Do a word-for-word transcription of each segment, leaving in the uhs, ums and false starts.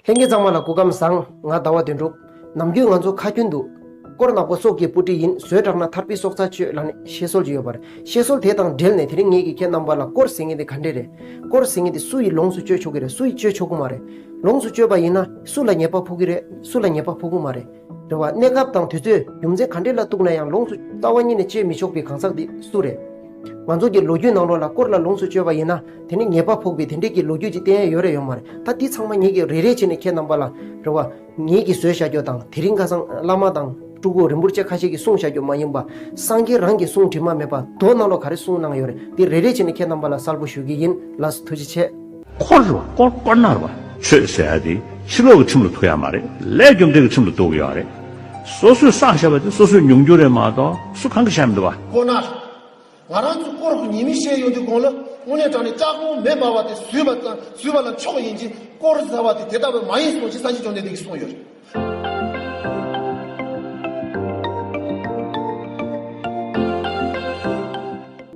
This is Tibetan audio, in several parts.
ལྷན་རྒྱས་ཚང་མ་ལ་སྐུ་ཁམས་བཟང་། ང་ཟླ་བ་དོན་གྲུབ། ནམ་རྒྱུན་ང་ཚོ་ཁ་རྒྱུན་དུ། དཀོར་ནག་པོ་སྲོག་གི་སྤུ་གྲི་ཡིན། ཟོས་དྲགས་ན་ཐར་པའི་སྲོག་རྩ་གཅོད་ལབ་ནས་བཤད་སྲོལ་ཅིག་ཡོད་པ་རེད། བཤད་སྲོལ་དེ་དང་འབྲེལ་ནས་དེ་རིང་ངེད་ཀྱིས་ཁྱེད་རྣམ་པ་ལ་དཀོར་ཟེར་མཁན་དེ་ག་འདྲས་རེད། དཀོར་ཟེར་མཁན་དེ་སུ་ཡིས་ལོངས་སུ་སྤྱོད་ཆོག་གི་རེད། སུ་ཡིས་སྤྱོད་ཆོག་གི་མ་རེད། ལོངས་སུ་སྤྱོད་པ་ཡིན་ན་སུ་ལ་ཉེས་པ་ཕོག་གི་རེད། སུ་ལ་ཉེས་པ་ཕོག་གི་མ་རེད། རེད་བ། གནས་སྐབས་དང་དུས་ཚོད་རྒྱུ་མཚན་ག་འདྲས་ལ་གཏུགས་ན་ཡང་ལོངས་སུ་རྩ་བ་ཉིད་ནས་སྤྱོད་མི་ཆོག་པའི་གང་ཟག་དེ་སུ་རེད། ང་ཚོ་གི་ལོ་རྒྱུས་ནང་ལོགས་ལ་དཀོར་ལ་ལོངས་སུ་སྤྱོད་པ་ཡིན་ན་དེ་ནི་ཉེས་པ་ཕོག་པའི་དེ་འདྲས་ཀྱི་ལོ་རྒྱུས་ཅིག་བསྟན་ཡ་ཡོད་རེད་ཡོད་མ་རེད། ད་འདི་ཚང་མ་ངེད་ཀྱིས་རེ་རེ་བྱས་ནས་ཁྱེད་རྣམ་པ་ལ། རེད་བ། ངེད་ཀྱིས་བཟོས་བཞག་རྒྱུ་དང་དེ་རིང་ཁ་སང་བླ་མ་དང་སྤྲུལ་སྐུ་རིན་པོ་ཆེ་ཁ་ཤས་ཀྱིས་གསུངས་བཞག་རྒྱུ་མ་ཡིན་པ། སངས་རྒྱས་རང་གིས་གསུང་དྲི་མ་མེད་པ་མདོ་ནང་ལོགས་ག་རེ་གསུངས་གནང་ཡོད་རེད། དེ་རེ་རེ་བྱས་ནས་ཁྱེད་རྣམ་པ་ལ་གསལ་པོ་ཞུ་གི་ཡིན། ལགས་སོ། ཐུགས་རྗེ་ཆེ། དཀོར་རེད་བ། དཀོར་དཀོར་ནག་རེད་བ། ཆོས་ཟེར་ཡ་དེ་ཕྱི་ལོགས་ཀྱི་ཁྲིམས་ལ་ཐུག་ཡ་མ་རེད། ལས་རྒྱུ་འབྲས་ཀྱི་ཁྲིམས་ལ་ཐུག་གི་ཡོད་རེད། སོ་སོས་བསགས་བཞག་པ་དེ་སོ་སོས་མྱོང་རྒྱུ་རེད་མ་གཏོགས་སུ་གང་གིས་བཤད་མི་འདུག་བ། དཀོར་ནག་ང་རང་ཚོ་དཀོར་གྱི་ཉེས་དམིགས་བཤད་ཡོང་དུས་གོང་ལ་དངོས་གནས་དྲང་གནས་ལྕགས་གོང་མེ་འབར་བ་དེ་བཟོས་པ་ཙམ་བཟོས་པ་ལ་ཆོག་ཡིན་གྱི། དཀོར་ཟེར་བ་དེ་དེ་ལྟ་བུ་མ་ཡིན་གསུངས་ཀྱི་སངས་རྒྱས་བཅོམ་ལྡན་འདས་ཀྱིས་གསུངས་ཡོད་རེད།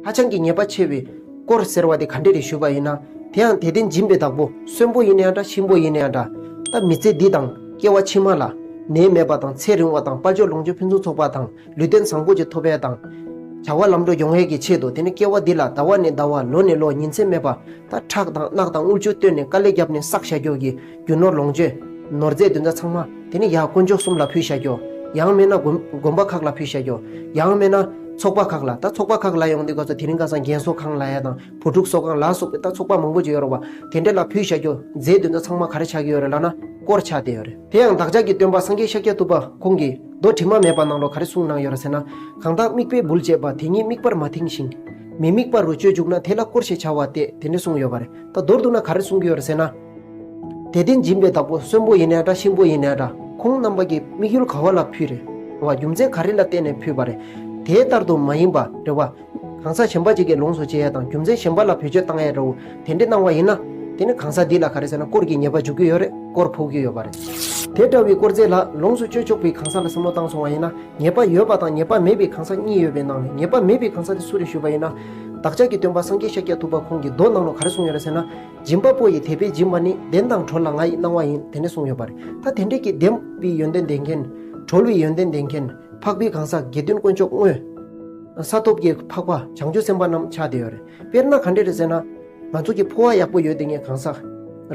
ཧ་ཅང་གི་ཉེས་པ་ཆེ་བའི་དཀོར་ཟེར་བ་དེ་ག་འདྲས་རེད་ཞུས་པ་ཡིན་ན། དེ་ཡང་དད་ལྡན་སྦྱིན་པའི་བདག་པོ་གསོན་པོ་ཡིན་ནའང་འདྲ། གཤིན་པོ་ཡིན་ནའང་འདྲ། ད་མི་ཚེ་འདི་དང་སྐྱེ་བ་ཕྱི་མ་ལ་ནད་མེད་པ་དང་ཚེ་རིང་བ་དང་དཔལ་འབྱོར་ལོངས་སྤྱོད་ཕུན་སུམ་ཚོགས་པ་དང་། ལུས་རྟེན་བཟང་པོ་ཅིག་ཐོབ་ཡས་དང་། བྱ་བ་ལམ་འགྲོ་ཡོང་ཡས་ཀྱི་ཆེད་དུ་དེ་ནི་སྐྱེ་བ་འདི་ལ་ཟླ་བ་ནས་ཟླ་བ་ལོ་ནས་ལོ་ཉིན་མཚན་མེད་པ། ད་ཁྲག་དང་རྣག་དང་དངུལ་ཆུ་བཏོན་ནས་དཀའ་ལས་བརྒྱབ་ནས་བསགས་བཞག་རྒྱུ་གི་རྒྱུ་ནོར་ལོངས་སྤྱོད་ནོར་རྫས་དེ་ཚོ་ཚང་མ་དེ་ནི་ཡར་དཀོན་མཆོག་གསུམ་ལ་ཕུལ་བཞག་རྒྱུ། ཡང་མིན་ན་དགོན་དགོན་པ་ཁག་ལ་ཕུལ་བཞག་རྒྱུ། ཡང་མིན་ན་ཚོགས་པ་ཁག་ལ། ད་ཚོགས་པ་ཁག་ལ་ཡོང་དུས་སྐབས་སུ་དེ་རིང་ཁ་སང་རྒན་གསོ་ཁང་ལབ་ཡ་དང་བུ་ཕྲུག་གསོ་ཁང་ལ་སོགས་པའི་ད་ཚོགས་པ་མང་པོ་ཅིག་ཡོད་རེད་བ། དེ་འདྲ་ལ་ཕུལ་བཞག་རྒྱུ་རྫས་དེ་ཚོ་ཚང་མ་ག་རེ་ཆགས་ཀྱི་ཡོད་རེད་ལབ་ན་དཀོར་ཆགས་བསྡད་ཡོད་རེད། དེ་ཡང་བདག་ཅག་གི་སྟོན་པ་སངས་རྒྱས་ཤཱཀྱ་ཐུབ་པ་ཁོང་གིས་མདོ་དྲི་མ་མེད་པ་ནང་ལོགས་ག་རེ་གསུངས་གནང་ཡོད་རེད་ཟེར་ན། གང་དག་དམིགས་པས་འབུལ་བྱས་པ། དེ་ཉིད་དམིགས་པར་མ་ཐིངས་ཤིང་། མི་དམིགས་པ་རུ་སྤྱོད་འཇུག་ན། དེ་ལ་དཀོར་ཞེས་བྱ་བ་སྟེ། དེ་འདྲ་གསུངས་ཡོད་པ་རེད། ད་མདོར་བསྡུ་ན་ག་རེ་གསུང་གི་ཡོད་རེད་ཟེར་ན། དད་ལྡན་སྦྱིན་པའི་བདག་པོ་གསོན་པོ་ཡིན་ནའི་འདྲ། གཤིན་པོ་ཡིན་ནའི་འདྲ། ཁོང་རྣམ་པ་གི་དམིགས་ཡུལ་ག་བ་ལ་ཕུལ་རེད། རེད་བ། རྒྱུ་མཚན་ག་རེ་ལ་བརྟེན་ནས་ཕུལ་བ་རེད། དེ་ལྟར་དུ་མ་ཡིན་པ་རེད་བ། གང་ཟག་གཞན་པ་ཅིག་གིས་ལོངས་སུ་སྤྱད་ཡ་དང་རྒྱུ་མཚན་གཞན་པ་ལ་བེད་སྤྱོད་བཏང་ཡ་འདྲ་བོ་དེ་འདྲ་གནང་བ་ཡིན་ན། དེ་ནི་གང་ཟག་འདི་ལ་ག་རེ་ཟེར་ན་དཀོར་གྱི་ཉེས་པ་འཇུག་གི་ཡོད་རེད། དཀོར་ཕོག་གི་ཡོད་པ་རེད། དེ་འདྲ་བའི་དཀོར་རྫས་ལ་ལོངས་སུ་སྤྱོད་ཆོག་པའི་གང་ཟག་ལ་བསམ་བློ་བཏང་སོང་བ་ཡིན་ན། ཉེས་པ་ཡོད་པ་དང་ཉེས་པ་མེད་པའི་གང་ཟག་གཉིས་ཡོད་པའི་ནང་ནས་ཉེས་པ་མེད་པའི་གང་ཟག་དེ་སུ་རེད་ཞུས་པ་ཡིན་ན། བདག་ཅག་གི་སྟོན་པ་སངས་རྒྱས་ཤཱཀྱ་ཐུབ་པ་ཁོང་གིས་མདོ་ནང་ལ་ག་རེ་གསུངས་ཡོད་རེད་ཟེར་ན། སྦྱིན་པ་པོ་ཡིས་དད་པས་སྦྱིན་པ་ནི། བདེན་དང་གྲོལ་ལ་ང་ཡི་གནང་བ་ཡིན། དེ་འདྲ་གསུངས་ཡོད་པ་རེད། ད་དེ་འདྲས་ཀྱི་བདེན་པའི་ཡོན་ཏན་ལྡན་མཁན། གྲོལ་བའི་ཡོན་ཏན་ལྡན་མཁན། འཕགས་པའི་གང་ཟག་དགེ་འདུན་དཀོན་མཆོག་དངོས། ས་ཐོབ་ཀྱི་འཕགས་པ་བྱང་ཆུབ་སེམས་དཔའ་རྣམས་ཆགས་བསྡད་ཡོད་རེད། དཔེར་ན་ག་འདྲས་རེད་ཟེར་ན། ང་ཚོ་གི་ཕོ་བ་ཡག་པོ་ཡོད་བསྡད་མཁན་གང་ཟག་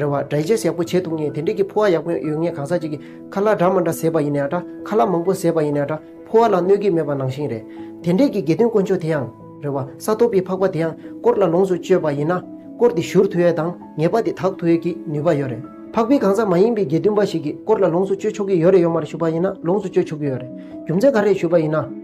རེད་བ། ཌའི་ཇེ་སི་ཊི་ཡག་པོ་བྱེད་ཐུབ་མཁན་དེ་འདྲས་ཀྱི་ཕོ་བ་ཡག་པོ་ཡོད་མཁན་གང་ཟག་ཅིག་གིས་ཁ་ལག་འདྲ་མི་འདྲ་བཟས་པ་ཡིན་ནའི་འདྲ། ཁ་ལག་མང་པོ་བཟས་པ་ཡིན་ནའི་འདྲ། ཕོ་བ་ལ་གནོད་ཀྱི་མེད་པ་ནང་བཞིན་རེད། དེ་འདྲས་ཀྱི་དགེ་འདུན་དཀོན་མཆོག་དེ་ཡང་རེད་བ། ས་ཐོབ་པའི་འཕགས་པ་དེ་ཡང་དཀོར་ལ་ལོངས་སུ་སྤྱོད་པ་ཡིན་ན། དཀོར་དེ་བཞུར་ཐུབ་ཡས་དང་ཉེས་པ་དེ་དག་ཐུབ་ཡས་ཀྱི་ནུས་པ་ཡོད་རེད། འཕགས་པའི་གང་ཟག་མ་ཡིན་པའི་དགེ་འདུན་པ་ཞིག་གིས་དཀོར་ལ་ལོངས་སུ་སྤྱོད་ཆོག་གི་ཡོད་རེད་ཡོད་མ་རེད་ཞུས་པ་ཡིན་ན། ལོངས་སུ་སྤྱོད་ཆོག་གི་ཡོད་རེད། རྒྱུ་མཚན་ག་རེ་ཞུས་པ་ཡིན་ན།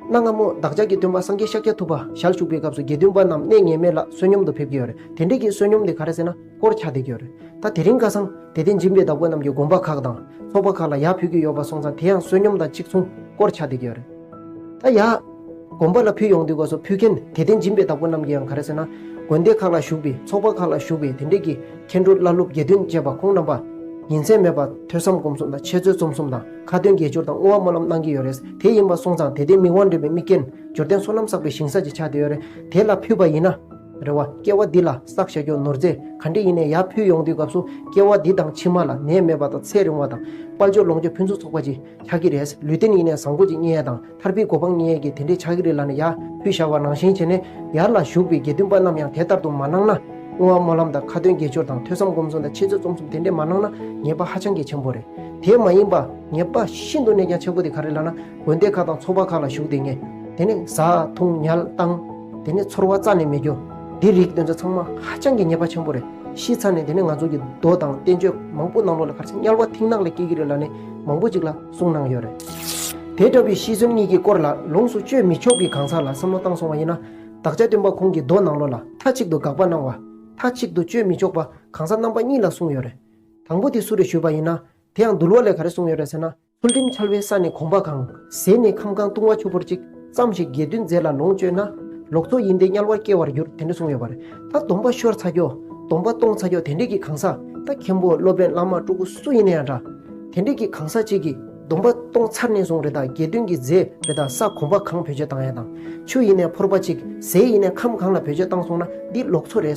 གནའ་སྔ་མོ་བདག་ཅག་གི་སྟོན་པ་སངས་རྒྱས་ཤཱཀྱ་ཐུབ་པ་ཞལ་བཞུགས་པའི་སྐབས་སུ་དགེ་འདུན་པ་རྣམས་གནས་ངེས་མེད་ལ་བསོད་སྙོམས་དུ་ཕེབས་ཀྱི་ཡོད་རེད། དེ་འདྲས་ཀྱི་བསོད་སྙོམས་དེ་ག་རེ་ཟེར་ན་དཀོར་ཆགས་བསྡད་ཀྱི་ཡོད་རེད། ད་དེ་རིང་ཁ་སང་དད་ལྡན་སྦྱིན་པའི་བདག་པོ་རྣམས་ཀྱིས་དགོན་པ་ཁག་དང་ཚོགས་པ་ཁག་ལ་ཡར་ཕུལ་གྱི་ཡོད་པ་སོང་ཙང་དེ་ཡང་བསོད་སྙོམས་དང་གཅིག་མཚུངས་དཀོར་ཆགས་བསྡད་ཀྱི་ཡོད་རེད། ད་ཡར་དགོན་པ་ལ་ཕུལ་ཡོང་དུས་སྐབས་སུ་ཕུལ་མཁན་དད་ལྡན་སྦྱིན་པའི་བདག་པོ་རྣམས་ཀྱིས་ཡང་ག་རེ་ཟེར་ན། དགོན་སྡེ་ཁག་ལ་བཞུགས་པའི་ཚོགས་པ་ཁག་ལ་བཞུགས་པའི་དེ་འདྲས་ཀྱི་མཁན་སྤྲུལ་བླ་སློབ་དགེ་འདུན་བཅས་པ་ཁོང་རྣམ་པ་ཉིན་མཚན་མེད་པར་ཐོས་བསམ་སྒོམ་གསུམ་དང་འཆད་རྩོད་རྩོམ་གསུམ་དང་ཁ་ཏོན་དགེ་སྦྱོར་དང་བསྔོ་བ་སྨོན་ལམ་གནང་གི་ཡོད་རེད། དེ་ཡིན་པ་སོང་ཙང་དད་ལྡན་མི་དབང་འདྲེན་པའི་དམིགས་རྐྱེན་འབྱོར་ལྡན་བསོད་ནམས་བསགས་པའི་ཞིང་ས་ཅིག་ཆགས་བསྡད་ཡོད་རེད། དེ་ལ་ཕུལ་བ་ཡིན་ན། རེད་བ། སྐྱེ་བ་འདི་ལ་བསགས་བཞག་རྒྱུ་ནོར་རྫས་ག་འདྲ་ཡིན་ནའི་ཡར་ཕུལ་ཡོང་དུས་སྐབས་སུ་སྐྱེ་བ་འདི་དང་ཕྱི་མ་ལ་ནད་མེད་པ་དང་ཚེ་རིང་བ་དང་དཔལ་འབྱོར་ལོངས་སྤྱོད་ཕུན་སུམ་ཚོགས་པ་ཅིག་ཆགས་ཀྱི་རེད། ལུས་རྟེན་ཡིན་ནའི་བཟང་པོ་ཅིག་རྙེད་ཡ་དང་ཐར་པའི་གོ་འཕང་རྙེད་ཡ་གི་དེ་འདྲས་ཆགས་ཀྱི་རེད་ལབ་ནས་ཡར་ཕུལ་བཞག་པ་ནང་བཞིན་བྱས་ནས་ཡར་ལ་བཞུགས་པའི་དགེ་འདུན་པ་རྣམས་ཡང་དེ་ལྟར་དུ་མ་གནང་ན། བསྔོ་བ་སྨོན་ལམ་དང་ཁ་ཏོན་དགེ་སྦྱོར་དང་ཐོས་བསམ་སྒོམ་གསུམ་དང་འཆད་རྩོད་རྩོམ་གསུམ་དེ་འདྲས་མ་གནང་ན་ཉེས་པ་ཧ་ཅང་གི་ཆེན་པོ་རེད། དེ་མ་ཡིན་པ་ཉེས་པ་ཤིན་ཏུ་ནས་ཀྱང་ཆེ་པོ་དེ་ག་རེ་ལབ་ན། དགོན་སྡེ་ཁག་དང་ཚོགས་པ་ཁག་ལ་བཞུགས་བསྡད་མཁན། དེ་ནས་ཟ་འཐུང་ཉལ་བཏང་། དེ་ནས་ཚོར་བ་རྩ་ནས་མེད་རྒྱུ། འདི་རིགས་དེ་ཚོ་ཚང་མ་ཧ་ཅང་གི་ཉེས་པ་ཆེན་པོ་རེད། ཤི་ཚར་ནས་དེ་ནས་ང་ཚོ་གི་མདོ་དང་བསྟན་བཅོས་མང་པོ་ནང་ལོགས་ལ་ག་རེ་ཟེར་དམྱལ་བ་མཐིང་ནག་ལ་སྐྱེ་གི་རེད་ལབ་ནས་མང་པོ་ཅིག་ལ་གསུངས་གནང་ཡོད་རེད། དེ་འདྲ་བའི་ཤི་གསོན་གཉིས་ཀྱི་སྐོར་ལ་ལོངས་སུ་སྤྱོད་མི་ཆོག་པའི་གང་ཟག་ལ་བསམ་བློ་བཏང་སོང་བ་ཡིན་ན། བདག་ཅག་སྟོན་པ་ཁོང་གི་མདོ་ནང་ལོགས་ལ་མཐའ་གཅིག་ཏུ་དགག་པ་གནང་བ། མཐའ་གཅིག་ཏུ་སྤྱོད་མི་ཆོག་པ་གང་ཟག་རྣམ་པ་གཉིས་ལ་གསུངས་ཡོད་རེད། དང་པོ་དེ་སུ་རེད་ཞུས་པ་ཡིན་ན། དེ་ཡང་འདུལ་བ་ལས་ག་རེ་གསུངས་ཡོད་རེད་ཟེར་ན། ཚུལ་ཁྲིམས་འཆལ་བའི་ས་ནི་གོམ་པ་གང་། ཟས་ནི་ཁམ་གང་བཏུང་བ་ཆུ་བུར་གཅིག་ཙམ་ཞིག་དགེ་འདུན་རྫས་ལ་ལོངས་སྤྱོད་ན། ལོག་འཚོ་ཡིན་ཏེ་དམྱལ་བར་སྐྱེ་བར་འགྱུར། དེ་འདྲ་གསུངས་ཡོད་པ་རེད། ད་སྡོམ་པ་ཤོར་ཚར་རྒྱུ། སྡོམ་པ་གཏོང་ཚར་རྒྱུ་དེ་འདྲས་ཀྱི་གང་ཟག་ད་མཁན་པོ་སློབ་དཔོན་བླ་མ་སྤྲུལ་སྐུ་སུ་ཡིན་ན་ཡང་འདྲ། དེ་འདྲས་ཀྱི་གང་ཟག་ཅིག་གིས་སྡོམ་པ་གཏོང་ཚར་ནས་བཟུང་རེད་ད། དགེ་འདུན་གྱི་རྫས་རེད་ད། ས་གོམ་པ་གང་བེད་སྤྱོད་བཏང་ཡ་དང་། ཆུ་ཡིན་ནའི་ཕོར་པ་གཅིག་ཟས་ཡིན་ནའི་ཁམ་གང་ལ་བེད་སྤྱོད་བཏང་སོང་ན་འདི་ལོག་འཚོ་རེད།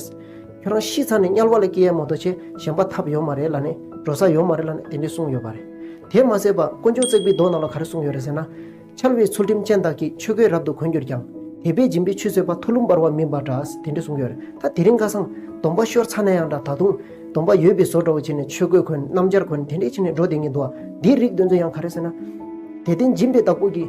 ཁྱོད་རང་ཤི་ཚར་ནས་དམྱལ་བ་ལ་སྐྱེ་ཡ་མ་གཏོགས་ཆེ་གཞན་པ་ཐབས་ཡོད་མ་རེད་ལབ་ནས་ འགྲོ་ས་ཡོད་མ་རེད་ལབ་ནས་དེ་འདྲས་གསུངས་ཡོད་པ་རེད། དེ་མ་ཟད་པ་དཀོན་མཆོག་བརྩེགས་པའི་མདོ་ནང་ལ་ག་རེ་གསུངས་ཡོད་རེད་ཟེར་ན། འཆལ་བའི་ཚུལ་ཁྲིམས་ཅན་དག་གིས། ཆོས་གོས་རབ་ཏུ་གོན་གྱུར་ཀྱང་། དད་པས་སྦྱིན་པའི་ཆུས་གསོས་པ། ཐུགས་ལུམ་འབར་བ་མིན་པ་འདྲ། དེ་འདྲས་གསུངས་ཡོད་རེད། ད་དེ་རིང་ཁ་སང་སྡོམ་པ་ཤོར་ཚར་ན་ཡང་འདྲ། ད་དུང་སྡོམ་པ་ཡོད་པའི་བཟོ་འདྲ་བོ་བྱས་ནས་ཆོས་གོས་གོན། སྣམ་སྦྱར་གོན། དེ་འདྲས་བྱས་ནས་འགྲོ་བསྡད་མཁན་འདུག་བ། འདིའི་རིགས་དེ་ཚོ་ཡང་ག་རེ་ཟེར་ན། དད་ལྡན་སྦྱིན་པའི་བདག་པོ་གིས་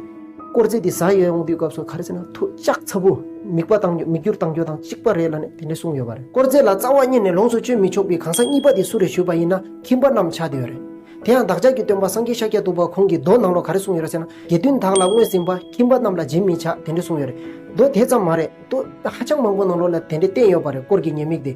དཀོར་རྫས་དེ་ཟ་ཡོང་དུས་སྐབས་སུ་ག་རེ་ཟེར་ན། ཐུགས་ལྕགས་ཚ་པོ། མིག་པ་བཏང་རྒྱུ། མིག་སྒྱུར་བཏང་རྒྱུ་དང་གཅིག་པ་རེད་ལབ་ནས་དེ་འདྲས་གསུངས་ཡོད་པ་རེད། དཀོར་རྫས་ལ་རྩ་བ་ཉིད་ནས་ལོངས་སུ་སྤྱོད་མི་ཆོག་པའི་གང་ཟག་གཉིས་པ་དེ་སུ་རེད་ཞུས་པ་ཡིན་ན། ཁྱིམ་པ་རྣམས་ཆགས་བསྡད་ཡོད་རེད། དེ་ཡང་བདག་ཅག་གི་སྟོན་པ་སངས་རྒྱས་ཤཱཀྱ་ཐུབ་པ་ཁོང་གིས་མདོ་ནང་ལོགས་ག་རེ་གསུངས་ཡོད་རེད་ཟེར་ན། དགེ་འདུན་དག་ལ་སྔོན་ཟིན་པ། ཁྱིམ་པ་རྣམས་ལ་སྦྱིན་མི་བྱ། དེ་འདྲ་གསུངས་ཡོད་རེད། མདོ་དེ་ཙམ་མ་རེད། མདོ་ཧ་ཅང་མང་པོ་ནང་ལོགས་ལ་དེ་འདྲ་བསྟན་ཡོད་པ་རེད། དཀོར་གྱི་ཉེས་དམིགས་དེ།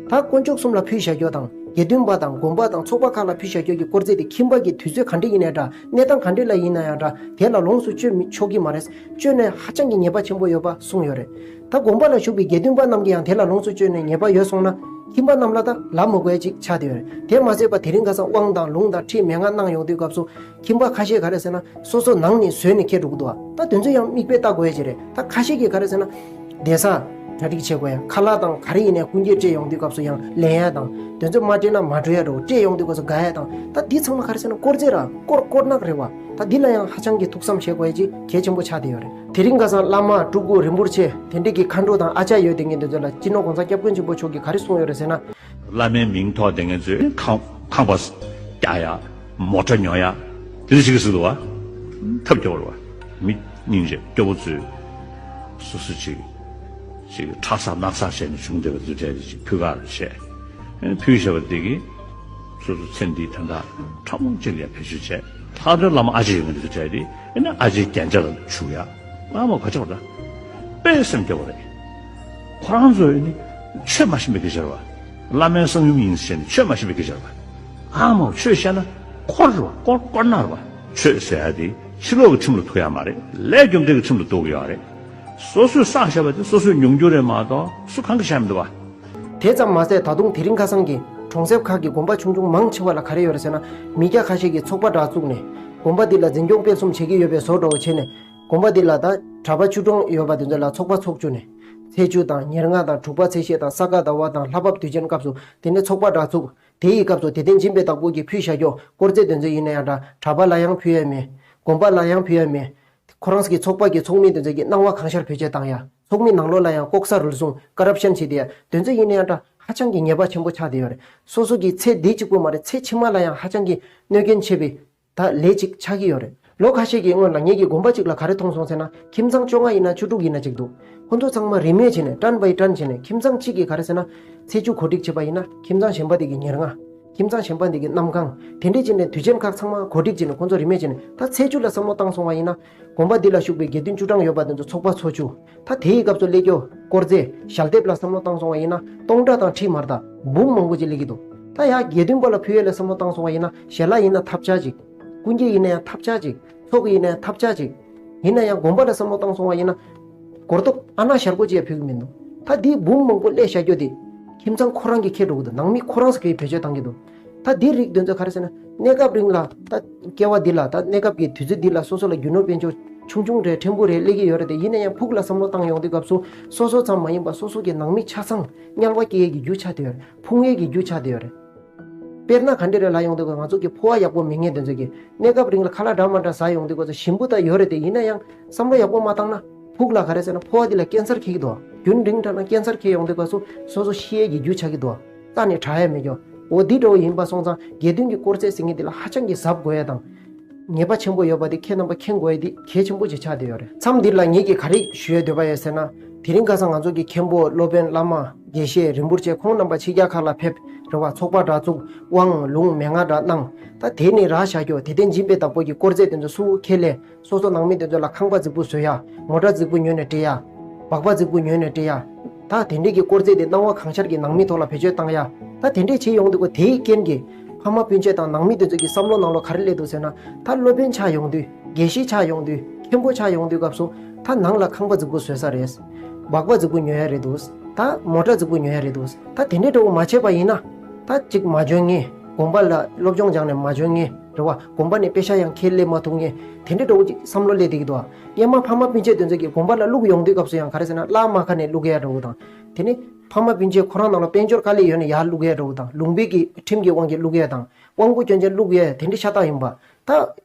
ད་དཀོན་མཆོག་གསུམ་ལ་ཕུལ་བཞག་རྒྱུ་དང་། དགེ་འདུན་པ་དང་། དགོན་པ་དང་། ཚོགས་པ་ཁག་ལ་ཕུལ་བཞག་རྒྱུ་གི་དཀོར་རྫས་དེ། ཁྱིམ་པ་གི་དུས་ཚོད་ག་འདྲ་ཡིན་ནའི་འདྲ། གནས་སྟངས་ག་འདྲ་ལ་ཡིན་ན་ཡང་འདྲ། དེ་ལ་ལོངས་སུ་སྤྱོད་མི་ཆོག་གི་མ་རེད། སྤྱོད་ནས་ཧ་ཅང་གི་ཉེས་པ་ཆེན་པོ་ཡོད་པ་གསུངས་ཡོད་རེད། ད་དགོན་པ་ལ་བཞུགས་པའི་དགེ་འདུན་པ་རྣམས་ཀྱིས་ཡང་དེ་ལ་ལོངས་སུ་སྤྱོད་ནས་ཉེས་པ་ཡོད་སོང་ན། ཁྱིམ་པ་རྣམས་ལ་ད་ལབ་མི་དགོས་ཡ་ཅིག་ཆགས་བསྡད་ཡོད་རེད། དེ་མ་ཟད་པ་དེ་རིང་ཁ་སང་དབང་དང་ལུང་དང་ཁྲིད་མན་ངག་གནང་ཡོང་དུས་སྐབས་སུ། ཁྱིམ་པ་ཁ་ཤས་ག་རེ་ཟེར་ན། སོ་སོ་ནང་ནས་བཟོས་ནས་འཁྱེར་འགྲོ་གི་འདུག་བ། ད་དེ་ཚོ་ཡང་མིག་དཔེ་ལྟ་དགོས་ཡ་ཅིག་རེད། ད་ཁ་ཤས་ཀྱིས་ག་རེ་ཟེར་ན། བསྡད་ས་གྲ་སྒྲིག་བྱེད་དགོས་ཡ། ཁ་ལག་དང་ག་རེ་ཡིན་ནའི་ཀུན་སྐྱེལ་སྤྲད་ཡོང་དུས་སྐབས་སུ་ཡང་ལེན་ཡ་དང་། དེ་ཚོ་མ་སྤྲད་ན་མ་འགྲོ་ཡ་འགྲོ། སྤྲད་ཡོང་དུས་སྐབས་སུ་དགའ་ཡ་དང་། ད་འདི་ཚང་མ་ག་རེ་ཟེར་ན། དཀོར་རྫས་ར། དཀོར་དཀོར་ནག་རེད་བ། ད་འདི་ལ་ཡང་ཧ་ཅང་གི་ཐུགས་བསམ་བཞེས་དགོས་ཡ་ཅིག་གལ་ཆེན་པོ་ཆགས་བསྡད་ཡོད་རེད། དེ་རིང་ཁ་སང་བླ་མ་སྤྲུལ་སྐུ་རིན་པོ་ཆེ་དེ་འདྲས་ཀྱི་མཁའ་འགྲོ་དང་ཨ་ཅག་ཡོད་དེ་ངས་འདི་ཚོ་ལ་སྤྱི་ནོར་གོང་ས་སྐྱབས་མགོན་ཆེན་པོ་མཆོག་གིས་ག་རེ་གསུངས་ཡོད་རེད་ཟེར་ན། བླ་མའི་མིང་ཐོགས་དེ་ངས་ཚོས་ཁང་ཁང་པ་རྒྱག་ཡ། མོ་ཊ་ཉོ་ཡ། དེ་འདྲ་ཞིག་གི་སྲིད་དུ་བ། ཐབས་སྐྱོ་བོ་རེད་བ། མི་སྙིང་རྗེ་སྐྱོ་བོ་ཚོས་སོ་སོ་ཅིག་ཅིག་ཁྲག་ཟ་རྣག་ཚ་བྱས་ནས་བྱུང་བསྡད་པ་འདི་འདྲ་ཅིག་ཕུལ་ག་རེ་བྱས། ཕུལ་བཞག་པ་འདི་གིས་སོ་སོ་ཚེ་འདིའི་དོན་དག་ཕྲ་མོ་གཅིག་ལ་ཡང་བེད་སྤྱོད་བྱས། ལྷག་དོན་བླ་མ་ཨ་ཅེ་ཡོད་མཁན་འདི་ཚོ་བྱས་ཏེ། ཨེ་ན་ཨ་ཅེ་རྒྱན་ཆ་ལ་བྱུག་ཡ། ཨ་མ་ག་ཅོག་ར། དཔེ་སེམས་སྐྱོ་བོ་རེད། ཁོ་རང་ཚོ་ནི་ཆོས་མ་ཤེས་པའི་སྐད་ཆ་རེད་བ། བླ་མའི་གསང་ཡུམ་ཡིན་ཟེར་ནས་ཆོས་མ་ཤེས་པའི་སྐད་ཆ་རེད་བ། ཨ་མ་ཆོས་བཤད་ན་འཁོར་རེད་བ། དཀོར་དཀོར་ནག་རེད་བ། ཆོས་ཟེར་ཡ་དེ་ཕྱི་ལོགས་ཀྱི་ཁྲིམས་ལ་ཐུག་ཡ་མ་རེད། ལས་རྒྱུ་འབྲས་ཀྱི་ཁྲིམས་ལ་ཐུག་གི་ཡོད་རེད། སོ་སོས་བསགས་བཞག་པ་དེ་སོ་སོས་མྱོང་རྒྱུ་རེད་མ་གཏོགས་སུ་གང་གིས་བཤད་མི་འདུག་བ། དེ་ཙམ་མ་ཟད་ད་དུང་དེ་རིང་ཁ་སང་གི་གྲོང་གསེབ་ཁག་གི་དགོན་པ་ཆུང་ཆུང་མང་ཆེ་བ་ལ་ག་རེ་ཡོད་རེད་ཟེར་ན། མི་སྐྱ་ཁ་ཤས་ཀྱིས་ཚོགས་པ་འདྲ་བཙུགས་ནས། དགོན་པ་འདི་ལ་འཛིན་སྐྱོང་སྤེལ་གསུམ་བྱེད་ཀྱི་ཡོད་པའི་བཟོ་འདྲ་བོ་བྱས་ནས། དགོན་པ་འདི་ལ་ད་གྲྭ་པ་ཆོས་གྲོང་ཡོད་པ་དེ་ཚོ་ལ་ཚོགས་པ་འཚོགས་བཅུག་ནས། ཚེས་བཅུ་དང་ཉེར་ལྔ་དང་དྲུག་པ་ཚེས་བཞི་དང་ས་ག་ཟླ་བ་དང་ལྷ་བབས་དུས་ཆེན་སྐབས་སུ་དེ་ནས་ཚོགས་པ་འདྲ་བཙུགས། དེ་ཡི་སྐབས་སུ་དད་ལྡན་སྦྱིན་པའི་བདག་པོ་གིས་ཕུལ་བཞག་རྒྱུ་དཀོར་རྫས་དེ་ཚོ་ཡིན་ན་ཡང་འདྲ། གྲྭ་པ་ལ་ཡང་ཕུལ་ཡ་མེད། དགོན་པ་ལ་ཡང་ཕུལ་ཡ་མེད། ཁོ་རང་གི་ཚོགས་པ་གི་ཚོགས་མི་དེ་ཚོ་གི་སྣང་བ་གང་ཤར་བེད་སྤྱོད་བཏང་ཡ། ཚོགས་མི་ནང་ལོགས་ལ་ཡང་ལྐོག་ཟ་རུལ་སུངས་ཀ་རབ་ཤན་བྱེད་དེ་ཡ་དེ་ཚོ་ཡིན་ན་ཡང་འདྲ། ཧ་ཅང་གི་ཉེས་པ་ཆེན་པོ་ཆགས་བསྡད་ཡོད་རེད། སོ་སོ་གི་ཚེ་འདི་གཅིག་པུ་མ་རེད། ཚེ་ཕྱི་མ་ལ་ཡང་ཧ་ཅང་གི་གནོད་སྐྱོན་ཆེ་བའི་ད་ལས་ཅིག་ཆགས་ཀྱི་ཡོད་རེད། ལོ་ཁ་ཤས་ཀྱི་སྔོན་ལ་ངེད་ཀྱིས་དགོན་པ་གཅིག་ལ་ག་རེ་མཐོང་སོང་ཟེར་ན། ཁྱིམ་ཚང་བཅོ་ལྔ་ཡིན་ན་བཅུ་དྲུག་ཡིན་ན་གཅིག་འདུག་ཁོ་ཚོ་ཚང་མ་རིན་མེད་བྱས་ནས་ཊན་བའི་ཊན་བྱས་ནས། ཁྱིམ་ཚང་གཅིག་གིས་ག་རེ་ཟེར་ན། ཚེས་བཅུ་གོ་སྒྲིག་བྱས་པ་ཡིན་ན་ཁྱིམ་ཚང་གཞན་པ་དེ་གི་ཉེར་ལྔ། ཁྱིམ་ཚང་གཞན་པ་དེ་གི་གནམ་གང་། དེ་འདྲས་བྱས་ནས་དུས་ཆེན་ཁག་ཚང་མ་གོ་སྒྲིག་བྱས་ནས་ཁོ་ཚོ་རིན་མེད་བྱས་ནས། ད་ཚེས་བཅུ་ལ་བསམ་བློ་བཏང་སོང་བ་ཡིན་ན། དགོན་པ་འདི་ལ་བཞུགས་པའི་དགེ་འདུན་བཅུ་གྲངས་ཡོད་པ་དེ་ཚོ་ཚོགས་པ་འཚོགས་བཅུག་ད་དེའི་སྐབས་སུ་སླེབས་རྒྱུ་དཀོར་རྫས་ཞལ་འདེབས་ལ་བསམ་བློ་བཏང་སོང་བ་ཡིན་ན། སྟོང་ཕྲག་དང་ཁྲི་མར་དང་འབུམ་མང་པོ་ཅིག་སླེབས་ཀྱི་འདུག་ད་ཡ་དགེ་འདུན་པ་ལ་ཕུལ་ཡས་ལ་བསམ་བློ་བཏང་སོང་བ་ཡིན་ན། ཞལ་ལག་ཡིན་ན་ཐབས་ཆག་ཅིག་ཀུན་སྐྱེལ་ཡིན་ན་ཡང་ཐབས་ཆག་ཅིག་ཚོགས་ཡིན་ན་ཡང་ཐབས་ཆག་ཅིག་ཡིན་ན་ཡང་དགོན་པ་ལ་བསམ་བློ་བཏང་སོང་བ་ཡིན་ན། སྒོར་རྡོག་ཨ་ན་ཞར་གོ་ཅིག་ཡང་ཕུལ་གྱི་མི་འདུག་ད་འདི་འབུམ་མང་པོ་སླེབས་བཞག་རྒྱུ་དེ། ཁྱིམ་ཚང་ཁོ་རང་གིས་འཁྱེར་འགྲོ་གི་འདུག་ནང་མི་ཁོ་རང་ཚོ་གིས་བེད་སྤྱོད་བཏང་གི་འདུག་ད་འདི་རིགས་དེ་ཚོ་ག་རེ་ཟེར་ན། གནས་སྐབས་རིང་ལ་ད་སྐྱེ་བ་འདི་ལ། ད་གནས་སྐབས་ཀྱི་དུས་ཚོད་འདི་ལ་སོ་སོ་ལ་རྒྱུ་ནོར་དཔལ་འབྱོར་ཆུང་ཆུང་རེད། ཕྲན་བུ་རེད། སླེབས་ཀྱི་ཡོད་རེད་དེ། ཡིན་ན་ཡང་ཕུགས་ལ་བསམ་བློ་བཏང་ཡོང་དུས་སྐབས་སུ། སོ་སོ་ཙམ་མ་ཡིན་པ་སོ་སོ་གི་ནང་མི་ཆ་ཚང་དམྱལ་བ་སྐྱེ་ཡས་ཀྱི་རྒྱུ་ཆགས་བསྡད་ཡོད་རེད། ཕུང་ཡས་ཀྱི་རྒྱུ་ཆགས་བསྡད་ཡོད་རེད། དཔེར་ན་ག་འདྲ་རེད་ལབ་ཡོང་དུས། ང་ཚོ་གི་ཕོ་བ་ཡག་པོ་མེད་མཁན་དེ་ཚོ་གིས་གནས་སྐབས་རིང་ལ་ཁ་ལག་འདྲ་མ་འདྲ་ཟ་ཡོང་དུས་སྐབས་སུ་ཞིམ་པོ་ད་ཡོད་རེད་དེ། ཡིན་ན་ཡང་བསམ་བློ་ཡག་པོ་མ་བཏང་ན། ཕུགས་ལ་ག་རེ་ཟེར་ན། ཕོ་བ་འདི་ལ་ཀེན་སར་འཁྱེར་གྱི་འདུག་རྒྱུན་རིང་དྲགས་ན་ཀེན་སར་འཁྱེར་ཡོང་དུས་སྐབས་སུ་སོ་སོ་ཤི་ཡས་ཀྱི་རྒྱུ་ཆགས་ཀྱི་འདུག་རྩ་ནས་དྲག་ཡས་མེད་ཀྱོ། འོ་འདི་འདྲ་བོ་ཡིན་པ་སོང་ཙང་དགེ་འདུན་གྱི་དཀོར་རྫས་ཟེར་མཁན་འདི་ལ་ཧ་ཅང་གི་གཟབ་དགོས་ཡས་དང་། ཉེས་པ་ཆེན་པོ་ཡོད་པ་འདི་ཁྱེད་རྣམ་པ་མཁྱེན་དགོས་ཡས་འདི་གལ་ཆེན་པོ་ཅིག་ཆགས་བསྡད་ཡོད་རེད། མཚམས་འདི་ལ་ངེད་ཀྱིས་ག་རེ་ཞུ་ཡས་འདོད་པ་ཡོད་ཟེར་ན། དེ་རིང་ཁ་སང་ང་ཚོ་གི་མཁན་པོ་སློབ་དཔོན་བླ་མ་དགེ་བཤེས་རིན་པོ་ཆེ་ཁོང་རྣམ་པ་ཕྱི་རྒྱལ་ཁག་ལ་ཕེབས་རེད་བ། ཚོགས་པ་འདྲ་བཙུགས། དབང་ལུང་མན་ངག་འདྲ་གནང་། ད་དེ་ནས་རག་བཞག་རྒྱུ་དད་ལྡན་སྦྱིན་པའི་བདག་པོ་གི་དཀོར་རྫས་དེ་ཚོ་སུ་ཁས་ལེན། སོ་སོ་ནང་མི་དེ་ཚོ་ལ་ཁང་པ་རྫིག་པོ་བཟོ་ཡ། མོ་ཊ་རྫིག་པོ་ཉོས་ནས་སྤྲད་ཡ། སྦག་སྦག་རྫིག་པོ་ཉོས་ནས་སྤྲད་ཡ། ད་དེ་འདྲས་ཀྱི་དཀོར་རྫས་དེ་སྣང་བ་གང་ཤར་གྱི་ནང་མི་ཐོག་ལ་བེད་སྤྱོད་བཏང་ཡ། ད་དེ་འདྲས་བྱེད་ཡོང་དུས་སྐབས་དེའི་རྐྱེན་གྱིས་ཕ་མ་སྤུན་མཆེད་དང་ནང་མི་དེ་ཚོ་གི་བསམ་བློ་ནང་ལོགས་ག་རེ་སླེབས་འདུག་ཟེར་ན། ད་སློབ་དཔོན་ཆགས་ཡོང་དུས། དགེ་བཤེས་ཆགས་ཡོང་དུས། མཁན་པོ་ཆགས་ཡོང་དུས་སྐབས་སུ། ད་ནང་ལ་ཁང་པ་རྫིག་པོ་བཟོས་ས་རེད། སྦག་སྦག་རྫིག་པོ་ཉོ་ཡ་རེད་འདུག་ད་མོ་ཊ་རྫིག་པོ་ཉོ་ཡ་རེད་འདུག་ད་དེ་འདྲས་འདྲ་བོ་མ་བྱས་པ་ཡིན་ན། ད་ཅིག་མ་འཇོན་མཁན། དགོན་པ་ལ་སློབ་སྦྱོང་སྦྱངས་ནས་མ་འཇོན་མཁན་རེད་བ། དགོན་པ་ནས་དཔེ་ཆ་ཡང་ཁས་ལེན་མ་ཐུབ་མཁན་དེ་འདྲས་འདྲ་བོ་ཅིག་བསམ་བློ་སླེབས་བསྡད་ཀྱི་འདུག་ཨ། སྔོན་མ་ཕ་མ་སྤུན་མཆེད་དེ་ཚོ་གིས་དགོན་པ་ལ་བླུག་ཡོང་དུས་སྐབས་སུ་ཡང་ག་རེ་ཟེར་ན། བླ་མ་ཁ་ནས་བླུག་ཡ་འདྲ་བོ་དང་། དེ་ནས་ ཕ་མ་སྤུན་མཆེད་ཁོ་རང་ནང་ལ་དཔལ་འབྱོར་དཀའ་ལས་ཡོད་ན་ཡར་བླུག་ཡས་འདྲ་བོ་དང་། ལུང་པའི་གི་ཁྲིམས་ཀྱི་དབང་གིས་བླུག་ཡས་དང་། དབང་པོ་སྐྱོན་ཅན་བླུག་ཡས་དེ་འདྲ་ཤ་སྟག་ཡིན་པ། ད་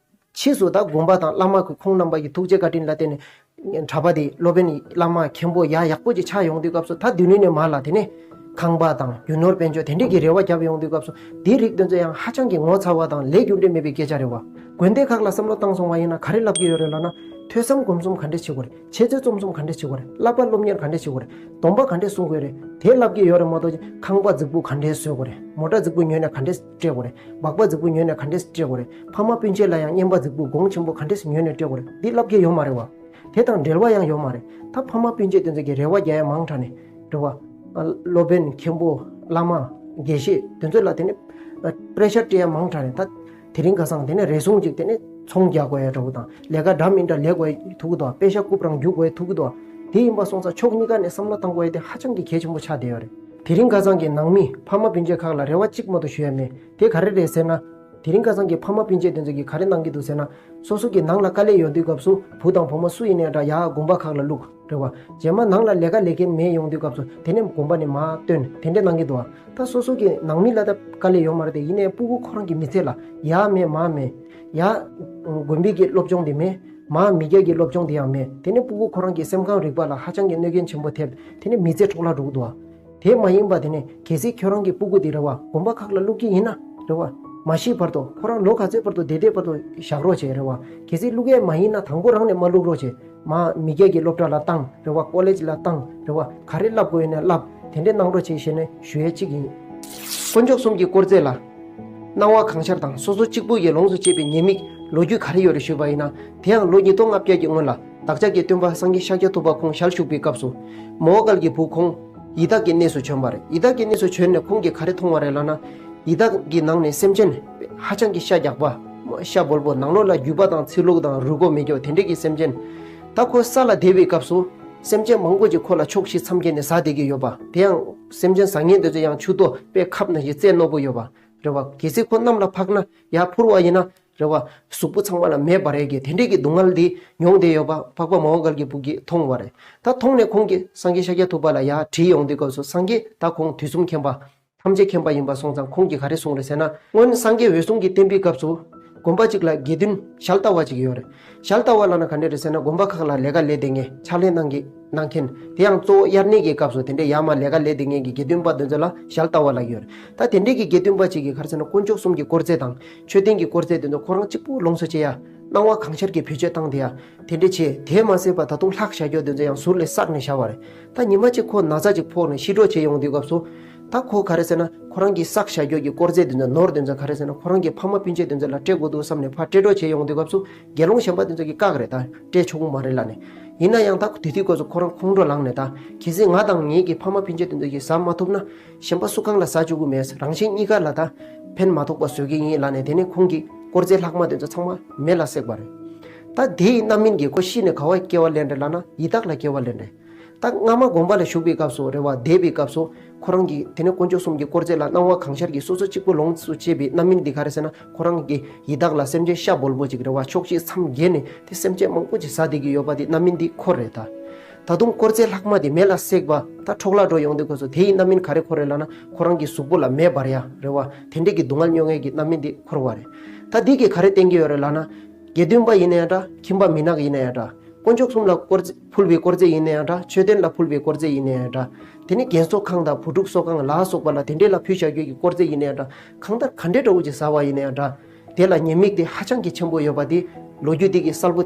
ཕྱིས་སུ་ད་དགོན་པ་དང་བླ་མ་གི་ཁོང་རྣམ་པ་ཡི་ཐུགས་རྗེ་བཀའ་དྲིན་ལ་བརྟེན་ནས་གྲྭ་པ་དེ་སློབ་དཔོན་བླ་མ་མཁན་པོ་ཡག་ཡག་པོ་ཅིག་ཆགས་ཡོང་དུས་སྐབས་སུ། ད་དེ་ནས་ནས་མར་ལ་དེ་ནས་ཁང་པ་དང་རྒྱུ་ནོར་དཔལ་འབྱོར་དེ་འདྲས་ཀྱི་རེ་བ་བརྒྱབ་ཡོང་དུས་སྐབས་སུ། དེའི་རིགས་དེ་ཚོ་ཡང་ཧ་ཅང་གི་ངོ་ཚ་བ་དང་ལས་རྒྱུ་འབྲས་མེད་པའི་སྐད་ཆ་རེད་བ། དགོན་སྡེ་ཁག་ལ་བསམ་བློ་བཏང་སོང་བ་ཡིན་ན་ག་རེ་ལབ་ཀྱི་ཡོད་རེད་ལབ་ན། ཐོས་བསམ་སྒོམ་གསུམ་ག་འདྲས་བྱེད་དགོས་རེད། འཆད་རྩོད་རྩོམ་གསུམ་ག་འདྲས་བྱེད་དགོས་རེད། བསླབ་པ་སློབ་གཉེར་ག་འདྲས་བྱེད་དགོས་རེད། སྡོམ་པ་ག་འདྲས་སྲུང་དགོས་རེད། དེ་ལབ་ཀྱི་ཡོད་རེད་མ་གཏོགས། ཁང་པ་རྫིག་པོ་ག་འདྲས་བཟོ་དགོས་རེད། མོ་ཊ་རྫིག་པོ་ཉོས་ནས་ག་འདྲས་སྤྲད་དགོས་རེད། སྦག་སྦག་རྫིག་པོ་ཉོས་ནས་ག་འདྲས་སྤྲད་དགོས་རེད། ཕ་མ་སྤུན་མཆེད་ལ་ཡང་རྔན་པ་རྫིག་པོ་གོང་ཆེན་པོ་ག་འདྲས་ཉོས་ནས་སྤྲད་དགོས་རེད། འདི་ལབ་ཀྱི་ཡོད་མ་རེད་བ། དེ་དང་འབྲེལ་བ་ཡང་ཡོད་མ་རེད། ད་ཕ་མ་སྤུན་མཆེད་དེ་ཚོ་གིས་རེ་བ་རྒྱག་ཡ་མང་དྲགས་ནས་རེད་བ། སློབ་དཔོན་མཁན་པོ་བླ་མ་དགེ་བཤེས་དེ་ཚོ་ལ་དེ་ནས་པྲེ་ཤར་སྤྲད་ཡ་མང་དྲགས་ནས། ད་དེ་རིང་ཁ་སང་དེ་ནས་རེ་ཟུང་ཅིག་དེ་ནས་ཚོང་རྒྱག་དགོས་ཡ་འདྲ་བོ་དང་། ལས་ཀ་འདྲ་མི་འདྲ་ལས་དགོས་ཡ་ཐུག་གི་འདུག། པེ་ཤ་རྐུབ་རང་རྒྱུག་དགོས་ཡ་ཐུག་གི་འདུག། དེ་ཡིན་པ་སོང་ཙང་ཕྱོགས་གཉིས་ཀ་ནས་བསམ་བློ་བཏང་དགོས་ཡ་དེ་ཧ་ཅང་གི་གལ་ཆེན་པོ་ཆགས་བསྡད་ཡོད་རེད། དེ་རིང་ཁ་སང་གི་ནང་མི་ཕ་མ་སྤུན་མཆེད་ཁག་ལ་རེ་བ་གཅིག་མ་གཏོགས་ཞུ་ཡ་མེད། དེ་ག་རེ་རེད་ཟེར་ན། དེ་རིང་ཁ་སང་གི་ཕ་མ་སྤུན་མཆེད་དེ་ཚོ་གིས་ག་རེ་གནང་གི་འདུག་ཟེར་ན། སོ་སོ་གི་ནང་ལ་དཀའ་ལས་ཡོང་དུས་སྐབས་སུ་བུ་དང་བུ་མོ་སུ་ཡིན་ནའི་འདྲ། ཡར་དགོན་པ་ཁག་ལ་བླུགས་རེད་བ། རྗེས་མ་ནང་ལ་ལས་ཀ་ལས་མཁན་མེད་ཡོང་དུས་སྐབས་སུ་དེ་ནས་དགོན་པ་ནས་མར་བཏོན། དེ་འདྲ་གནང་གི་འདུག་བ། ད་སོ་སོ་གི་ནང་མི་ལ་ད་དཀའ་ལས་ཡོད་མ་རེད་དེ། ཡིན་ནའི་སྤུ་གུ་ཁོ་རང་གི་མི་ཚེ་ལ་ཡར་མེད་མར་མེད། ཡར་དགོན་པའི་གི་སློབ་སྦྱོང་དེ་མེད། མར་མི་སྐྱ་གི་སློབ་སྦྱོང་དེ་ཡང་མེད། དེ་ནས་སྤུ་གུ་ཁོ་རང་གི་སེམས་ཁམས་རིག་པ་ལ་ཧ་ཅང་གི་གནོད་སྐྱོན་ཆེན་པོ་ཐེབས། དེ་ནས་མི་ཚེ་འཕྲོ་བརླག་འགྲོ་གི་འདུག་བ། དེ་མ་ཡིན་པ་དེ་ནས་གལ་སྲིད་ཁྱོད་རང་གི་སྤུ་གུ་དེ་རེད་བ། དགོན་པ་ཁག་ལ་བླུག་གི་ཡིན་ན་རེད་བ། མ་ཤི་བར་དུ། ཁོ་རང་ལོ་ག་ཚོད་བར་དུ་བསྡད་བསྡད་བར་དུ་བཞག་རོགས་བྱེད་རེད་བ། གལ་སྲིད་བླུག་ཡས་མ་ཡིན་ན་དང་པོ་རང་ནས་མ་བླུག་རོགས་བྱེད། མ་མི་སྐྱ་གི་སློབ་གྲྭ་ལ་བཏང་རེད་བ། ཀོ་ལེཇ་ལ་བཏང་རེད་བ། ག་རེ་བསླབ་དགོས་ཡིན་ན་བསླབ། དེ་འདྲས་གནང་རོགས་བྱེད་ཞེས་ནས་ཞུ་ཡས་གཅིག་ཡིན། དཀོན་མཆོག་གསུམ་གྱི་དཀོར་རྫས་ལ་སྣང་བ་གང་ཤར་དང་སོ་སོ་གཅིག་པུ་ཡིས་ལོངས་སུ་སྤྱད་པའི་ཉེས་དམིགས་ལོ་རྒྱུས་ག་རེ་ཡོད་རེད་ཞུས་པ་ཡིན་ན། དེ་ཡང་ལོ་ཉིས་སྟོང་ལྔ་བརྒྱ་གི་སྔོན་ལ་བདག་ཅག་གི་སྟོན་པ་སངས་རྒྱས་ཤཱཀྱ་ཐུབ་པ་ཁོང་ཞལ་བཞུགས་པའི་སྐབས་སུ། མོའུ་འགལ་གྱི་བུ་ཁོང་ཡི་དྭགས་ཀྱི་གནས་སུ་བྱོན་པ་རེད། ཡི་དྭགས་ཀྱི་གནས་སུ་བྱོན་ནས་ཁོང་གིས་ག་རེ་མཐོང་བ་རེད་ལབ་ན། ཡི་དྭགས་ཀྱི་ནང་ནས་སེམས་ཅན་ཧ་ཅང་གི་ཤ་རྒྱགས་པ། ཤ་སྦོལ་པོ། ནང་ལོགས་ལ་རྒྱུས་པ་དང་ཚིར་ལུགས་དང་རུས་ཁོག་མེད་རྒྱུ་དེ་འདྲས་ཀྱི་སེམས་ཅན། ད་ཁོ་ས་ལ་བསྡད་པའི་སྐབས་སུ་སེམས་ཅན་མང་པོ་ཅིག་ཁོ་ལ་ཕྱོགས་བཞི་མཚམས་བརྒྱད་ནས་ཟ་བསྡད་ཀྱི་ཡོད་པ། དེ་ཡང་སེམས་ཅན་ཟ་མཁན་དེ་ཚོ་ཡང་མཆུ་ཏོ་དཔེ་ཁབ་ནང་བཞིན་རྩེ་རྣོ་པོ་ཡོད་པ་རེད་བ། གལ་སྲིད་ཁོ་གནམ་ལ་འཕགས་ན་ཡར་འཕུར་བ་ཡིན་ན་རེད་བ། གཟུགས་པོ་ཚང་མ་ལ་མེ་འབར་ཡས་ཀྱི་དེ་འདྲས་ཀྱི་སྡུག་བསྔལ་འདི་མྱོང་བསྡད་ཡོད་པ་འཕགས་པ་མོའུ་འགལ་གྱི་བུ་གིས་མཐོང་བ་རེད། ད་མཐོང་ནས་ཁོང་གིས་སངས་རྒྱས་ཤཱཀྱ་ཐུབ་པ་ལ་ཡར་དྲིས་ཡོང་དུས་སྐབས་སུ། སངས་རྒྱས་ད་ཁོང་དུས་གསུམ་མཁྱེན་པ། ཐམས་ཅད་མཁྱེན་པ་ཡིན་པ་སོང་ཙང་ཁོང་གིས་ག་རེ་གསུངས་རེད་ཟེར་ན། སྔོན་སངས་རྒྱས་འོད་སྲུང་གི་བསྟན་པའི་སྐབས་སུ་དགོན་པ་གཅིག་ལ་དགེ་འདུན་ཞལ་ལྟ་བ་གཅིག་ཡོད་རེད། ཞལ་ལྟ་བ་ལབ་ན་ག་འདྲ་རེད་ཟེར་ན། དགོན་པ་ཁག་ལ་ལས་ཀ་ལས་བསྡད་མཁན། ཕྱག་ལས་གནང་གི་གནང་མཁན། དེ་ཡང་གཙོ་བོ་དབྱར་གནས་ཀྱི་སྐབས་སུ་དེ་འདྲའི་ཡར་མར་ལས་ཀ་ལས་བསྡད་མཁན་གྱི་དགེ་འདུན་པ་དེ་ཚོ་ལ་ཞལ་ལྟ་བ་ལབ་ཀྱི་ཡོད་རེད། ད་དེ་འདྲའི་གི་དགེ་འདུན་པ་གཅིག་གིས་ག་རེ་ཟེར་ན། དཀོན་མཆོག་གསུམ་གྱི་དཀོར་རྫས་དང་མཆོད་རྟེན་གྱི་དཀོར་རྫས་དེ་ཚོ་ཁོ་རང་གཅིག་པུ་ལོངས་སུ་སྤྱད་ཡ། སྣང་བ་གང་ཤར་གྱིས་བེད་སྤྱོད་བཏང་བསྡད་ཡ། དེ་འདྲ་བྱས། དེ་མ་ཟད་པ་ད་དུང་ལྷག་བཞག་རྒྱུ་དེ་ཚོ་ཡང་ཟུར་ལ་བསགས་ནས་བཞག་པ་རེད། ད་ཉི་མ་གཅིག་ཁོ་ན་ཚ་གཅིག་ཕོག་ནས་ཤི་འགྲོ་བྱས་ཡོང་དུས་སྐབས་སུ། ད་ཁོ་ག་རེ་ཟེར་ན། ཁོ་རང་གི་བསགས་བཞག་རྒྱུ་གི་དཀོར་རྫས་དེ་ཚོ། ནོར་དེ་ཚོ་ག་རེ་ཟེར་ན། ཁོ་རང་གི་ཕ་མ་སྤུན་མཆེད་དེ་ཚོ་ལ་སྤྲད་དགོས་འདུག་བསམ་ནས་ཕར་སྤྲད་གྲབས་བྱས་ཡོང་དུས་སྐབས་སུ། དགེ་སློང་གཞན་པ་དེ་ཚོ་གིས་བཀག་རེད། ད་སྤྲད་ཆོག་གི་མ་རེད་ལབ་ནས། ཡིན་ན་ཡང་ད་དེ་དུས་སྐབས་སུ་ཁོ་རང་ཁོང་ཁྲོ་ལངས་ནས། ད་གལ་སྲིད་ང་དང་ངེད་ཀྱི་ཕ་མ་སྤུན་མཆེད་དེ་ཚོ་གིས་ཟ་མ་ཐུབ་ན། གཞན་པ་སུ་གང་ལ་ཟ་བཅུག་གི་མེད། རང་གཞན་གཉིས་ཀ་ལ་ད་ཕན་མ་ཐོགས་པ་བཟོ་གི་ཡིན་ལབ་ནས། དེ་ནས་ཁོང་གིས་དཀོར་རྫས་ལྷག་མ་དེ་ཚོ་ཚང་མ་མེ་ལ་བསྲེགས་པ་རེད། ད་དེའི་རྣམ་སྨིན་གྱིས་ཁོ་ཤི་ནས་ག་བ་སྐྱེ་བ་ལེན་རེད་ལབ་ན། ཡི་དྭགས་ལ་སྐྱེ་བ་ལེན་རེད། ད་སྔ་མ་དགོན་པ་ལ་བཞུགས་པའི་སྐབས་སུ་རེད་བ། བསྡད་པའི་སྐབས་སུ་ཁོ་རང་གིས་དེ་ནས་དཀོན་མཆོག་གསུམ་གྱི་དཀོར་རྫས་ལ་སྣང་བ་གང་ཤར་གྱིས་སོ་སོ་གཅིག་པུ་ལོངས་སུ་སྤྱད་པའི་རྣམ་སྨིན་འདི་ག་རེ་ཟེར་ན། ཁོ་རང་གིས་ཡི་དྭགས་ལ་སེམས་ཅན་ཤ་སྦོལ་པོ་ཅིག་རེད་བ། ཕྱོགས་བཞི་མཚམས་བརྒྱད་ནས་དེ་སེམས་ཅན་མང་པོ་ཅིག་ཟ་བསྡད་ཀྱི་ཡོད་པ་དེ་རྣམ་སྨིན་འདི་འཁོར་རེད། ད་ད་དུང་དཀོར་རྫས་ལྷག་མ་དེ་མེ་ལ་བསྲེགས་པ། ད་འཕྲོ་བརླག་འགྲོ་ཡོང་དུས་སྐབས་སུ་དེའི་རྣམ་སྨིན་ག་རེ་འཁོར་རེད་ལབ་ན། ཁོ་རང་གི་གཟུགས་པོ་ལ་མེ་འབར་ཡ་རེད་བ། དེ་འདྲས་ཀྱི་སྡུག་བསྔལ་མྱོང་ཡས་ཀྱི་རྣམ་སྨིན་འདི་འཁོར་བ་རེད། ད་འདི་གིས་ག་རེ་བསྟན་གྱི་ཡོད་རེད་ལབ་ན། དགེ་འདུན་པ་ཡིན་ན་ཡང་འདྲ། ཁྱིམ་པ་མི་ནག་ཡིན་ན་ཡང་འདྲ། དཀོན་མཆོག་གསུམ་ལ་དཀོར་རྫས་ཕུལ་བའི་དཀོར་རྫས་ཡིན་ན་ཡང་འདྲ། མཆོད་རྟེན་ལ་ཕུལ་བའི་དཀོར་རྫས་ཡིན་ན་ཡང་འདྲ། དེ་ནས་རྒན་གསོ་ཁང་དང་བུ་ཕྲུག་གསོ་ཁང་ལ་སོགས་པ་ལ་དེ་འདྲས་ལ་ཕུལ་བཞག་རྒྱུ་གི་དཀོར་རྫས་ཡིན་ན་ཡང་འདྲ། གང་ལྟར་ག་འདྲས་འདྲ་བོ་ཅིག་ཟ་བ་ཡིན་ན་ཡང་འདྲ། དེ་ལ་ཉེས་དམིགས་དེ་ཧ་ཅང་གི་ཆེན་པོ་ཡོད་པ་དེ་ལོ་རྒྱུས་དེ་གིས་གསལ་པོ་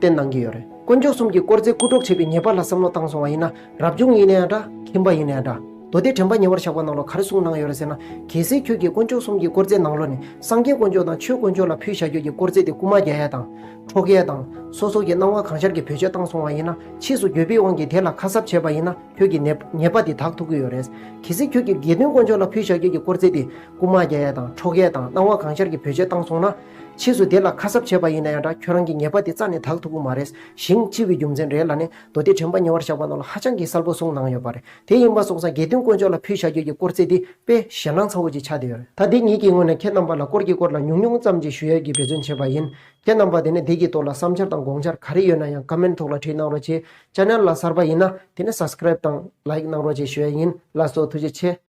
བསྟན་གནང་གི་ཡོད་རེད། དཀོན་མཆོག་གསུམ་གྱི་དཀོར་རྫས་རྐུ་འཕྲོག་བྱས་པའི་ཉེས་པ་ལ་བསམ་བློ་བཏང་སོང་བ་ཡིན་ན། རབ་བྱུང་ཡིན་ན་ཡང་འདྲ། ཁྱིམ་པ་ཡིན་ན་ཡང་འདྲ། མདོ་སྡེ་དྲན་པ་ཉེ་བར་བཞག་པ་ནང་ལ་ག་རེ་གསུངས་གནང་ཡོད་རེད་ཟེར་ན། གལ་སྲིད་ཁྱོད་ཀྱིས་དཀོན་མཆོག་གསུམ་གྱི་དཀོར་རྫས་ནང་ལོགས་ནས་སངས་རྒྱས་དཀོན་མཆོག་དང་ཆོས་དཀོན་མཆོག་ལ་ཕུལ་བཞག་རྒྱུ་གི་དཀོར་རྫས་དེ་རྐུ་མ་རྒྱག་ཡ་དང་འཕྲོག་ཡ་དང་། སོ་སོ་གི་སྣང་བ་གང་ཤར་གྱིས་བེད་སྤྱོད་བཏང་སོང་བ་ཡིན་ན། ཕྱིས་སུ་འགྱོད་པའི་དབང་གིས་དེ་ལ་ཁ་གསབ་བྱས་པ་ཡིན་ན། ཁྱོད་ཀྱི་ཉེས་ཉེས་པ་དེ་དག་ཐུབ་ཀྱི་ཡོད་རེད། གལ་སྲིད་ཁྱོད་ཀྱིས་དགེ་འདུན་དཀོན་མཆོག་ལ་ཕུལ་བཞག་རྒྱུ་གི་དཀོར་རྫས་དེ་རྐུ་མ་རྒྱག་ཡ་དང་འཕྲོག་ཡ་དང་སྣང་བ་གང་ཤར་གྱིས་བེད་སྤྱོད་བཏང་སོང་ན། ཕྱིས་སུ་དེ་ལ་ཁ་གསབ་བྱས་པ་ཡིན་ན་ཡང་འདྲ། ཁྱོད་རང་གི་ཉེས་པ་དེ་རྩ་ནས་དག་ཐུབ་ཀྱི་མ་རེད། ཞིང་འཆི་བའི་རྒྱུ་མཚན་རེད་ལབ་ནས་མདོ་སྡེ་དྲན་པ་ཉེ་བར་བཞག་པ་ནང་ལ་ཧ་ཅང་གི་གསལ་པོ་གསུངས་གནང་ཡོད་པ་རེད། དེ་ཡིན་པ་སོང་ཙང་དགེ་འདུན་ དཀོན་མཆོག་ལ་ཕུལ་བྱ་རྒྱུ་གི་སྐོར་ཚིག་འདི་དཔེ་ཞེ་སྣང་ཚ་བོ་ཅིག་ཆགས་བསྡད་ཡོད་རེད། ད་འདི་ངེད་ཀྱི་ངོས་ནས་ཁྱེད་རྣམ་པ་ལ་སྐོར་གྱི་སྐོར་ལ་ཉུང་ཉུང་ཙམ་ཅིག་ཞུ་ཡས་ཀྱི་འབད་བརྩོན་བྱས་པ་ཡིན། ཁྱེད་རྣམ་པ་དེ་ནས་འདི་གི་ཐོག་ལ་བསམ་འཆར་དང་དགོངས་འཆར་ག་རེ་ཡོད་ན་ཡང་ཀོ་མེན་ཐོག་ལ་བྲིས་གནང་རོགས་བྱེད། ཅེ་ནལ་ལ་གསར་པ་ཡིན་ན་དེ་ནས་སབ་སི་ཀ་རེབ་དང་ལའིཀ་གནང་རོགས་བྱེད་ཞུ་ཡས་ཡིན། ལགས་སོ། ཐུགས་རྗེ་ཆེ།